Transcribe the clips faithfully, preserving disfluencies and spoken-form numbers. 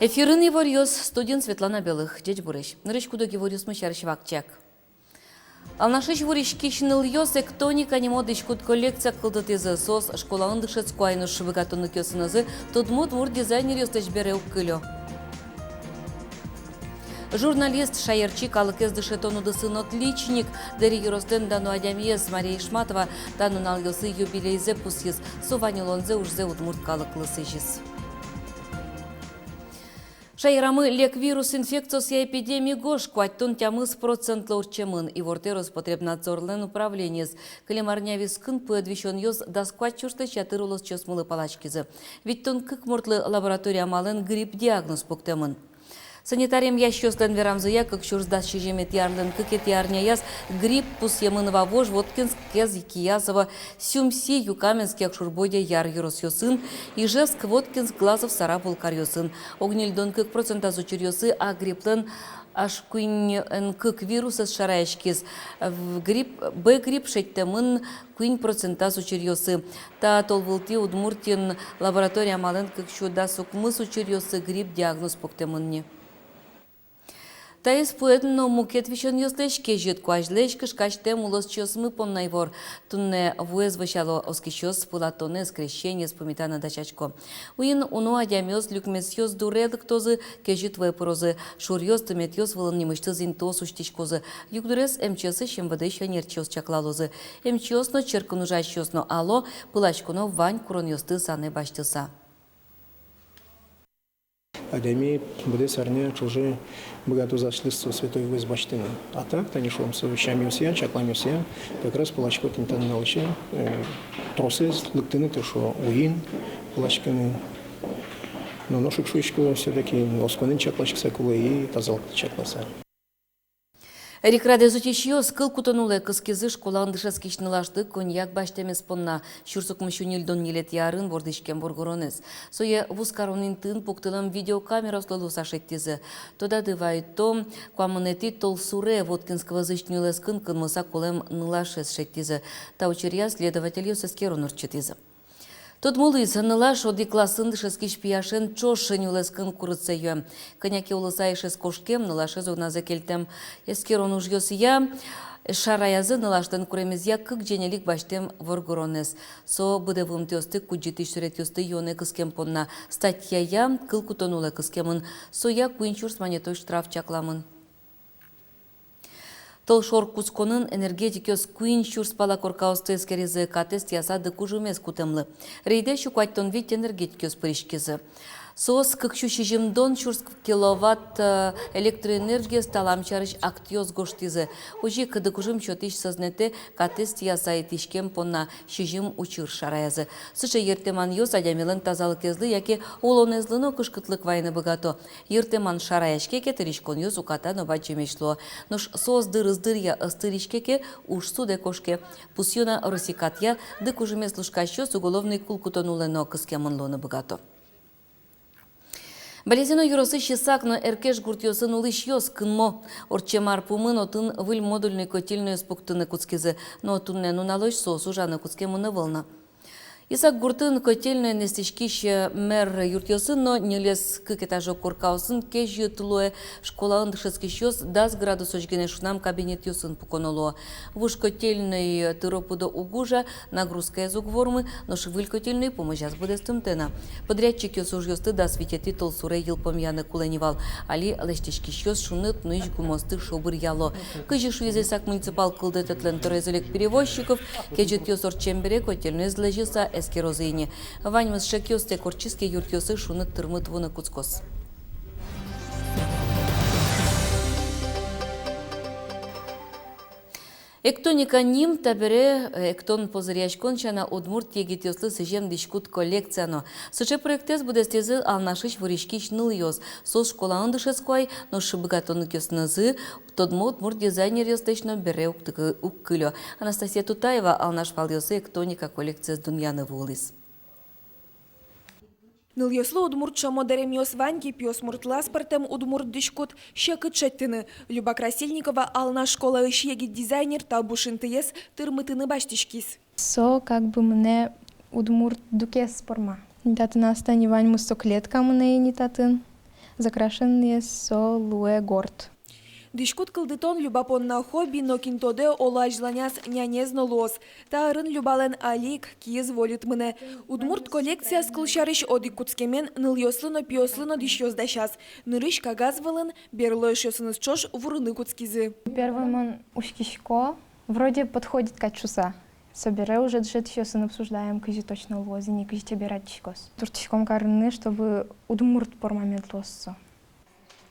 Эфирын иворъёс, студиын Светлана Белых. Ӟечбуресь! Нырысь куд-ог иворъёсмы сярысь вакчияк. Алнашысь вуриськись нылъёс «Эктоника» нимо дӥськут коллекция кылдытӥзы. Соос школаын дышетско ай, нош быгатонлыкъёсынызы тодмо удмурт дизайнеръёслэсь бере уг кылё. Журналист, шаерчи, калыкез дышетон удысын отличник, Дэри ёрослэн дано адямиез Мария Ишматова та нуналъёсы юбилейзэ пусйиз. Со вань улонзэ ужзэ удмурт калыклы сӥзиз. Шаерамы лек вирус инфекциосъя эпидеми гож куатьтон тямыс процентлы ортчемын, ивортэ Роспотребнадзорлэн управлениез. Кылем арня вискын пуэд висёнъёс дас куать сюрслэсь ятыр улосчиосмылы паласькизы. Витьтон кык муртлы лаборатория амалэн грипп диагноз пуктэмын. Санитар эмъясьёслэн верамзыя, кык сюрс дас сизьыметӥ арлэн кыкетӥ арняяз грипп пусъемын Вавож, Воткинск, Кез, Киясово, Сюмси, Юкаменск, Якшур-Бӧдья, Яр ёросъёсын, Ижевск, Воткинск, Глазов, Сарапул каръёсын. Ог ньыльдон кык процентаз учыръёсы А грипплэн аш куинь эн кык вирусэз шараяськиз. В-, грипп, Б грипп шедьтэмын куинь процентаз учыръёсы. Та толвылтӥ Удмуртиын лаборатория амалэн кык сю дас укмыс учыръёсы грипп диагноз пуктэмын ни. Таиз пуэд но мукет висёнъёслэсь, кезьыт куазьлэсь кышкасьтэм улосчиосмы понна ивор. Туннэ вуэз вӧсяло, оскисьёс пылатонэз, крещениез пумитаны дасясько. Уин уно адямиос люкмесъёс дуре лыктозы, кезьыт вуэ пырозы, шуръёс, тыметъёс вылын нимысьтыз интыос усьтӥськозы. Югдурез МЧС-ысь, МВД-ысь ӧнерчиос чаклалозы. Эмчиос но, черкын ужасьёс но ало, пыласьконо вань куронъёсты санэ басьтыса. Адями быдэс арня ӵоже быгатоз аслыз со святой вуэз басьтыны. А так, тани шуом, со сямъёсъя, чакламъёсъя, как раз пыласько тӥни та нуналысен, э, тросэз лыктыны, то шуо, уин пыласькыны. Но нош ик шуисько, всё-таки осконэн чакласькыса кулэ и тазалыкты чакласа. Эрик радэз утисьёс кыл кутон улэ кыскизы школаын дышетскись нылашты коньяк басьтэмез понна. Сюрс укмыс сю ньыльдон ньылетӥ арын вордӥськем воргоронэз. Сое вузкарон интыын пуктылэм видеокамераослы луыса шедьтӥзы. Тодады вайытом, куамынэтӥ толсуре Воткинск вӧзысь нюлэскын кынмыса кулэм нылашез шедьтӥзы. Та учыръя следовательёс эскерон ортчытӥзы. Тодмо луиз, нылаш одӥг классын дышетскись пияшен ӵош нюлэскын курытсэ юэм. Кӧня ке улыса эшез кошкем, нылашез огназэ кельтэм. Эскерон ужъёсъя, шараязы нылашлэн куремезъя кык ӟенелик басьтэм воргоронэз. Со быдэ вуымтэосты кудӟытӥсь суретъёсты юонэ кыскем понна. Статьяя кыл кутон улэ кыскемын, соя куинь сюрс манетозь штраф чакламын. Толшор кутсконын энергетикъёс куинь сюрс пала коркаосты эскеризы, катэз тӥяса ды кужымез кутэмлы. Рейдэ сю куатьтон вить энергетикъёс пыриськизы. Соос кык сю сизьымдон сюрс киловатт, э, электроэнергиез талам сярысь актъёс гожтӥзы. Озьы ик ды кужым сётӥсь сӧзнэтэ катэз тӥяса итӥськем понна сизьым учыр шараязы. Сыӵе йыртэманъёс адямилэн тазалыкезлы яке улонэзлы но кышкытлык вайыны быгато. Йыртэман шараяське ке, тыриськонъёс уката но бадӟымесь луо. Нош соос дырыз дыръя ӧз тыриське ке, уж судэ кошке. Пусъёно, Росси катъя ды кужымез лушкасьёс уголовной кыл кутон улэ но кыскемын луыны быгато. Балезино ёросысь Исак но Эркеш гуртъёсын улӥсьёс кынмо. Ортчем ар пумын отын выль модульной котельнойёс пуктыны кутскизы, но туннэ нуналозь соос ужаны кутскемын ӧвӧл на. Исак гуртын котельноен эстӥськись, э, мер юртъёсын но ньылез кык этажо коркаосын кезьыт луэ. Школаын дышетскисьёс дас градусозь гинэ шунам кабинетъёсын пуконо луо. Вуж котельной тыро-пыдо уг ужа, нагрузкаез уг вормы, нош выль котельной пумозяз быдэстымтэ на. Подрядчикъёс ужъёсты дас витетӥ толсуре йылпумъяны кулэ ни вал. Али лэсьтӥськисьёс шуныт нуись гумыосты шобыръяло. Кызьы шуиз Исак муниципал кылдытэтлэн тӧроез Олег Перевозчиков, кезьытъёс ортчем бере котельноез лэзьыса эскерозы ини. Ваньмыз шекъёстэк ортчиз ке, юртъёсы шуныт тырмыт вуыны кутскоз. «Эктоника» ним табере, э, эктон позыръяськон сяна, удмурт егитъёслы сӥзем дӥськут коллекция но. Сыӵе проектэз быдэстӥзы Алнашысь вуриськись нылъёс. Соос школаын дышетско ай, нош быгатонлыкъёсынызы тодмо удмурт дизайнеръёслэсь но бере уг тыкы-, уг кылё. Анастасия Тутаева Алнаш палъёсы «Эктоника» коллекциез дунъяны вуылӥз. Нылъёслы удмурт шамо дэремъёс вань ке, пиосмуртлы аспӧртэм удмурт дӥськут секыт шедьтыны. Люба Красильникова Алнаш школаысь егит дизайнер Табуш интыез тырмытыны басьтӥськиз. Со как бы мынэ удмурт дукез порма. Татын астань ваньмыз, со клетка мынэ ини татын. Закрашенный со луэ горд. Дӥськут кылдытон Люба понна хобби, но кин тодэ, оло, азьланяз нянез но луоз. Та ӧрын Любалэн али ик киыз вольыт мынэ. Удмурт коллекцияз, кылсярысь, одӥг кутскемен нылъёслы но пиослы но дӥсьёс дасяз. Нырысь кагаз вылын берло эшъёсыныз ӵош вурыны кутскизы. Первый мон учкисько, вроде подходит кадь шуса. Собере уже дышетӥсьёсын обсуждаем, кызьы точно луоз ини, кызьы чебер адӟиськоз. Турттӥськом карыны, чтобы удмурт пӧрмамед луоз со.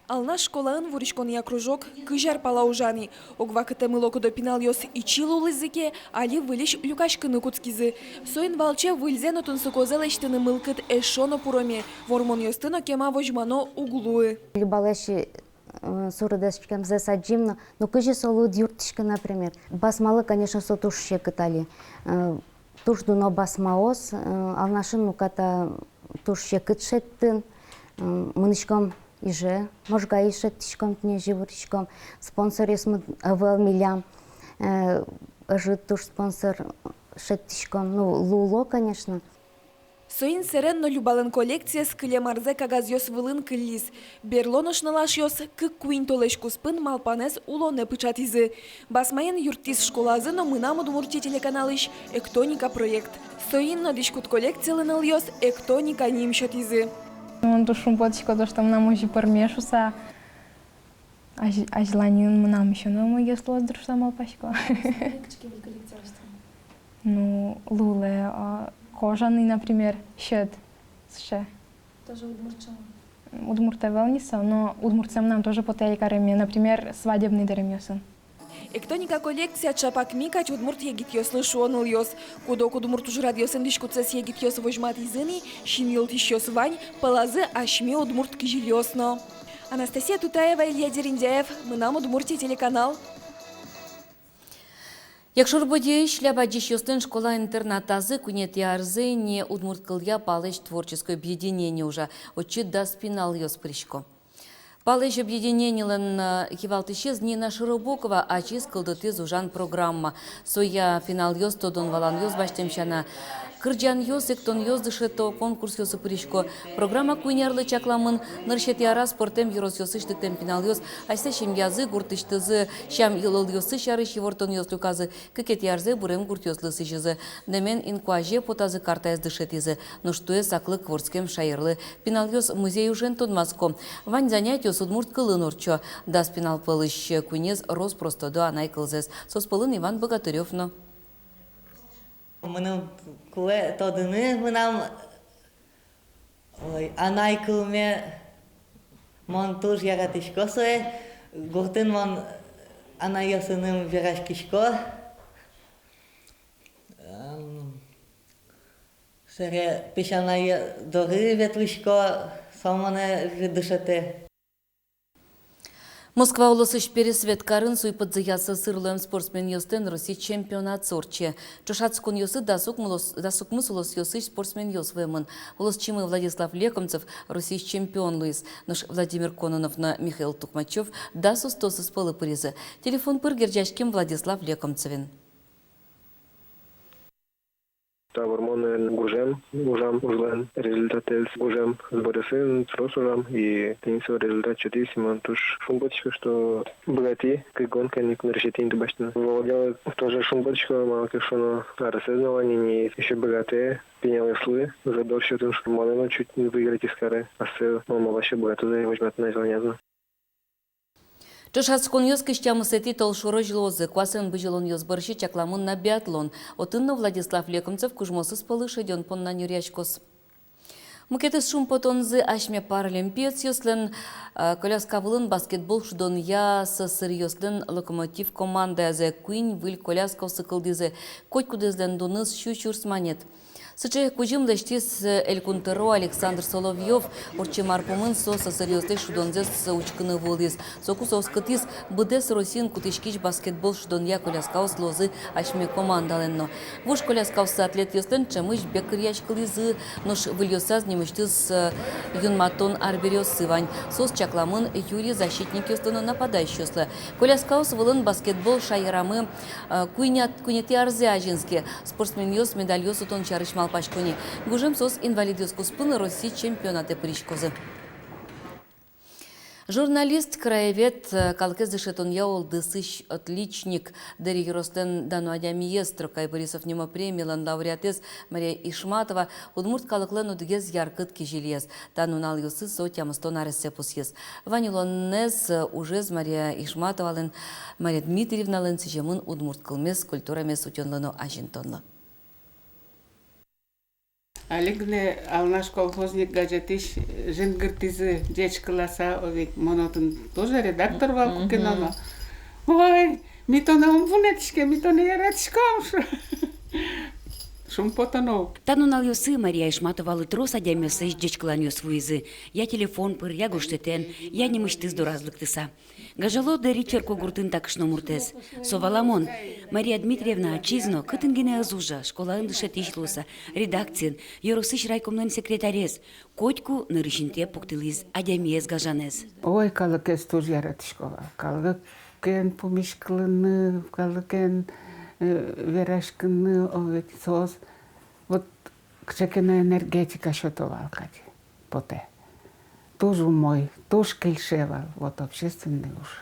Алнаш школаын вуриськонъя кружок кызь ар пала ужа ни. Ог вакытэ мылокыдо пиналъёс ичи луылӥзы ке, али выльысь люкаськыны кутскизы. Соин валче выльзэ но тунсыкозэ лэсьтыны мылкыд эшшо но пуроме. Вормонъёсты но кема возьмано уг луы. Любалэсь, э, суредэшкемзэс адӟим но, ну, кызьы со луыд юрттӥське, например. Басмалы, конечно, со туж секыт али. Э, Туж дуно басмаос, э, Алнашын уката туж секыт шедьтын, э, мынӥськом Иже, Можгаысь шедьтӥськом, тӥни озьы вуриськом, спонсоръёсмы ӧвӧл милям, э, ӧжыт туж спонсор шедьтӥськом, ну, луыло, конечно. Соин сэрен но Любалэн коллекциез кылем арзэ кагазъёс вылын кыллиз. Берло нош нылашъёс кык-куинь толэзь куспын малпанэз улонэ пыӵатӥзы. Басмаен юрттӥз школазы но «Мынам Удмуртие» телеканалысь «Эктоника» проект. Соин но дӥськут коллекциялы нылъёс «Эктоника» ним сётӥзы. Мон туж шумпотӥсько, то что мынам озьы пӧрме шуса. Азь-, азьланьын мынам ещё но умойгес луоз дыр шуса малпасько. Кыӵе ке выль коллекциялэсь? Ну, луылэ, а, кожаный, например, сьӧд сыӵе. Тоже удмурт шуом. Удмурт ӧвӧл ни со, но удмуртсэ мынам тоже потэ али кареме, например, свадебный дэремъёсын. «Эктоника» коллекция чапак ми кадь удмурт егитъёслы, шуо нылъёс. Куд-ог удмурт ужрадъёсын дӥськутсэс егитъёс возьматӥзы ни, синйылтӥсьёс вань, пӧлазы асьме удмурт кизилиос но. Анастасия Тутаева, Илья Дерендяев, «Мынам Удмуртие» телеканал. Якшур-Бӧдьяысь ляб адӟисьёслэн школа-интернатазы куинетӥ арзэ ини удмурт кылъя палэзь творческой объединение ужа. Отчы дас пиналъёс пырисько. Палэзь объединенилэн, э, кивалтӥсез Нина Широбокова ачиз кылдытӥз ужан программа. Соя пиналъёс тодон-валанъёс басьтэм сяна, кырӟанъёс, эктонъёс дышето, конкурсъёсы пырисько. Программа куинь арлы чакламын. Нырысетӥ араз пӧртэм ёросъёсысь лыктэм пиналъёс асьсэ семьязы, гуртысьтызы сям-йылолъёссы сярысь ивортонъёс люказы. Кыкетӥ арзэ бырем гуртъёслы сӥзизы. Дэмен инкуазе потазы картаез дышетӥзы. Нош туэ саклык вордскем шаерлы. Пиналъёс музей ужен тодматско. Вань занятиос удмурт кылын ортчо. Дас пинал пӧлысь куинез рос-прос тодо анай кылзэс. Соос пӧлын Иван Богатырёв но. Мыным кулэ тодыны мынам, ой, анай кылме. Мон туж яратӥсько сое. Гуртын мон анайёсыным вераськисько. Ам, сэре песянай доры ветлӥсько, со монэ дышетэ. Москва улосысь Пересвет карын суй пыдзыя сӧсыр луэм спортсменъёслэн Россиысь чемпионатсы ортче. Ӵошатсконъёсы дас укмыс улос-, дас укмыс улосъёсысь спортсменъёс вуэмын. Улосчимы Владислав Лекомцев Россиысь чемпион луиз. Нош Владимир Кононов но Михаил Тухмачёв дас устоосыз пӧлы пыризы. Телефон пыр герӟаським Владислав Лекомцевен. Та вормонэн гужем, ужам ужлэн результатэныз, гужем сборъёсын трос ужам, и тӥни со результат сётӥз, и мон туж шумпотӥсько, что быгатӥ кык гонкаын ик нырысетӥ инты басьтыны. Володялы тоже шумпотӥсько, малы ке шуоно, аресэз но вань ини, ещё быгатэ пиналъёслы задор сётыны, что монэ но чуть выиграть ӧз кары, ассэ мон малпасько, быгато сое возьматыны азьланяз но. Ӵошатсконъёс кызь тямысэтӥ толшорозь луозы. Куасэн бызьылонъёс бӧрсьы чакламын на биатлон. Отын но Владислав Лекомцев кужмоосыз пӧлы шедён понна нюръяськоз. Мукетыз шумпотонзы асьме паралимпиецъёслэн, э, коляска вылын баскетбол шудонъя сӧсыръёслэн «Локомотив» командаязы. Куинь выль коляскаоссы кылдӥзы, котькудӥзлэн дуныз сю сюрс манет. Сыӵе кузьым лэсьтӥз, э, Элькун тӧро Александр Соловьёв. Ортчем ар пумын со сӧсыръёслэсь шудонзэс учкыны вуылӥз. Соку со оскытӥз, быдэс Россиын кутӥськись баскетбол шудонъя коляскаос луозы асьме командалэн но. Вуж коляскаоссы атлетъёслэн ӵемысь бекыръяськылӥзы, нош выльёсаз нимысьтыз, э, юнматон арбериоссы вань. Соос чакламын юри защитникъёслы но нападающийёслы. Коляскаос вылын баскетбол шаерамы, э, куинет-, куинетӥ арзэ азинске. Спортсменъёс медальёс утон сярысь малпасько ни. Гужем соос инвалидъёс куспын Россиысь чемпионатэ пыриськозы. Журналист, краевед, э, калыкез дышетонъя улдысысь отличник, Дэри ёрослэн дано адямиез, Трокай Борисов нимо премиялэн лауреатэз Мария Ишматова удмурт калыклэн одӥгез яркыт кизилиез. Та нуналъёсы со тямыстон арессэ пусйиз. Вань улонэз, э, ужез Мария Ишматовалэн, Мария Дмитриевналэн сӥземын удмурт кылмес, культурамес утёнлы но азинтонлы. Али гинэ «Алнаш колхозник» газетысь жингыртӥзы, ӟечкыласа, о ведь, мон отын тоже редактор вал куке но. Ой, ми тонэ ум вунэтӥське, ми тонэ яратӥськом, шуо. Шумпотоно. Та нуналъёсы Мария Ишматовалы трос адямиослэсь ӟечкыланъёс вуизы: я телефон пыр, я гожтэтэн, я нимысьтыз дораз лыктыса. Гажало Дэри черкогуртын та кышномуртэз. Со валамон: Мария Дмитриевна ачиз но кытын гинэ ӧз ужа, школаын дышетӥсь луыса, редакциын, ёросысь райкомлэн секретарез. Котьку нырысь интые пуктылӥз адямиез гажанэз. Ой, калыкез туж яратӥсько вал. Калыкен пумиськылыны, калыкен, э, вераськыны, о ведь, соос. Вот кыӵе ке но энергетика сёто вал кадь, потэ. Туж умой, туж кельше вал, вот, общественный уж.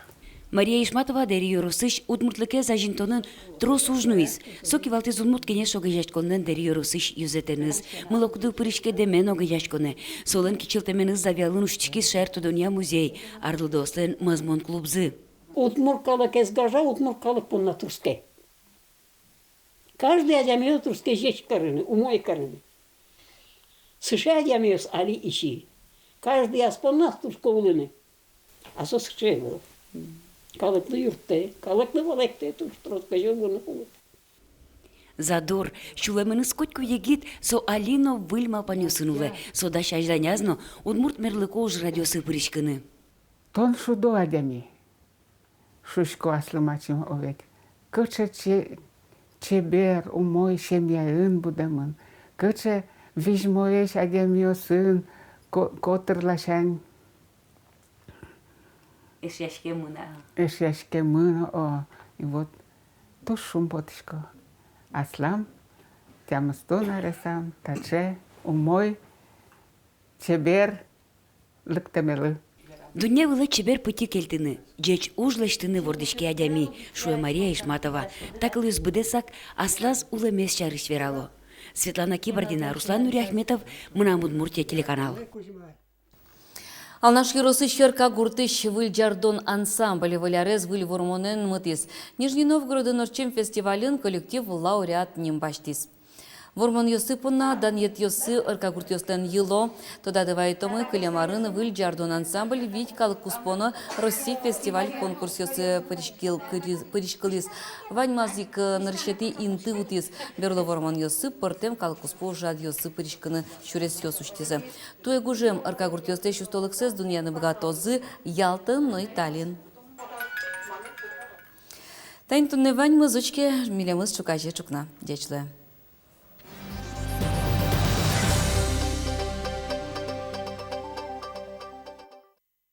Мария Ишматова Дэри ёросысь удмуртлыкез азинтонын трос уж нуиз. Со кивалтӥз Удмурт Кенеш огазеяськонлэн Дэри ёросысь ёзэтэныз, мылокыдо пыриськедэмен огазеяськонэ. Солэн кичӧлтэменыз Завьялын усьтӥськиз шаертодонъя музей, арлыдоослэн мӧзмон клубзы. Удмурт калыкез гажа, удмурт калык понна турске. Каждый адямиос турске ӟеч карыны, умой карыны. Сыӵе адямиос али ичи. Каждый ас понназ турско улыны. А со сыӵе ӧвӧл. Калыклы юрттэ, калыклы валэктэ, туж трос кызьы улыны кулэ. Задор, сюлэмыныз котьку егит, со али но выль малпанъёсын улэ, со дась азьланяз но удмурт мерлыко ужрадъёсы пыриськыны. Тон шудо адями. Шуисько аслым ачим, о ведь. Кыӵе че-, чебер, умой семьяын будэмын. Кыӵе визьмоесь адямиосын ко-, котыр ласянь эшъяськемын, а. Эшъяськемын, о. И вот туж шумпотӥсько аслам тямыстон аресам таӵе умой, чебер лыктэмелы. Дунне вылэ чебер пытьы кельтыны, ӟеч уж лэсьтыны вордӥське адями, шуэ Мария Ишматова. Та кылъёс быдэсак аслаз улэмез сярысь верало. Светлана Кибардина, Руслан Нуриахметов, «Мынам Удмуртие» телеканал. Алнаш ёросысь Ӧрка гуртысь «Выль ӟардон» ансамбль выль арез выль вормонэн мытӥз. Нижний Новгородын ортчем фестивальын коллектив лауреат ним басьтӥз. Вормонъёссы понна данъетъёссы Ӧрка гуртъёслэн йыло. Тодады вайытомы, кылем арын «Выль ӟардон» ансамбль вить калык куспо но Россиысь фестиваль-конкурсъёсы пыриськыл-, кыриз-, пыриськылӥз. Ваньмаз ик, э, нырысетӥ инты утӥз. Берло вормонъёссы пӧртэм калык куспо ужрадъёсы пыриськыны сюресъёс усьтӥзы. Туэ гужем Ӧрка гуртъёслэсь устолыксэс дунъяны быгатозы Ялта но Таллин. Таин туннэ ваньмыз. Учке милемыз ӵуказе ӵукна. Ӟеч луэ.